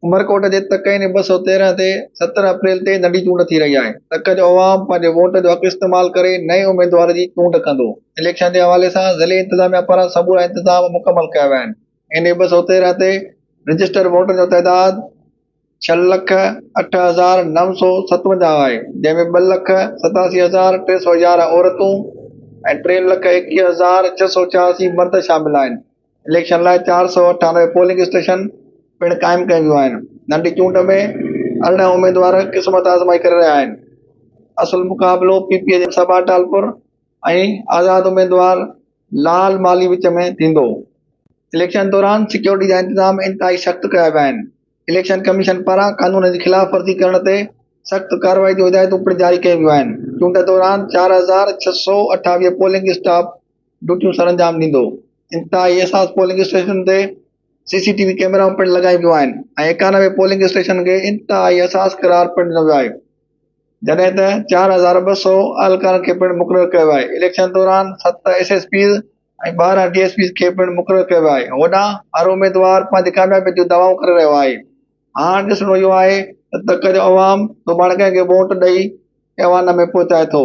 عمرڪوٽ جي تڪ يعني 213 تي 17 اپريل تي ننڍي چونڊ ٿي رهي آهي. تڪ جو عوام پنهنجي ووٽ جو حق استعمال ڪري نئين اميدوار جي چونڊ ڪندو. اليڪشن جي حوالي سان ضلعي انتظاميا پاران سمورا انتظام مڪمل ڪيا ويا آهن. اين اي 213 تي رجسٽرڊ ووٽن جو تعداد ڇهه لک 8957 آهي، جنهن ۾ ٻه لک 87311 عورتون ۽ ٽي لک 21686 مرد شامل آهن. اليڪشن لاء 498 پولنگ اسٽيشن پڻ قائم ڪيون ويون آهن. ننڍي چونڊ ۾ 18 اميدوار قسمت آزمائي ڪري رهيا آهن. اصل مقابلو پي پي جي صبا ٽالپر ۽ آزاد اميدوار لال مالهي وچ ۾ ٿيندو. اليڪشن دوران سيڪيورٽي جا انتظام انتهائي سخت ڪيا ويا آهن. اليڪشن ڪميشن پاران قانون جي خلاف ورزي ڪرڻ تي سخت ڪارروائي جون هدايتون پڻ جاري ڪيون ويون آهن. چونڊ دوران 4628 پولنگ اسٽاف ڊيوٽيون سرانجام ڏيندو. انتهائي حساس پولنگ اسٽيشنن تي سي سي ٽي وي ڪئميرائون پڻ لڳايون ويون آهن ۽ 91 پولنگ اسٽيشنن کي انتهائي حساس قرار پڻ ڏنو ويو آهي جڏهن ته 4200 اهلڪارن کي پڻ مقرر ڪيو ويو آهي. اليڪشن دوران ست S S Ps ۽ 12 D S Ps کي پڻ مقرر ڪيو ويو آهي. هوڏانهن هر اميدوار پنهنجي ڪاميابي جون دعوائون ڪري رهيو آهي. هاڻ ڏسڻو اهو آهي ته تڪ جو عوام سڀاڻي ڪنهن کي ووٽ ڏئي ايوان ۾ پهچائي ٿو.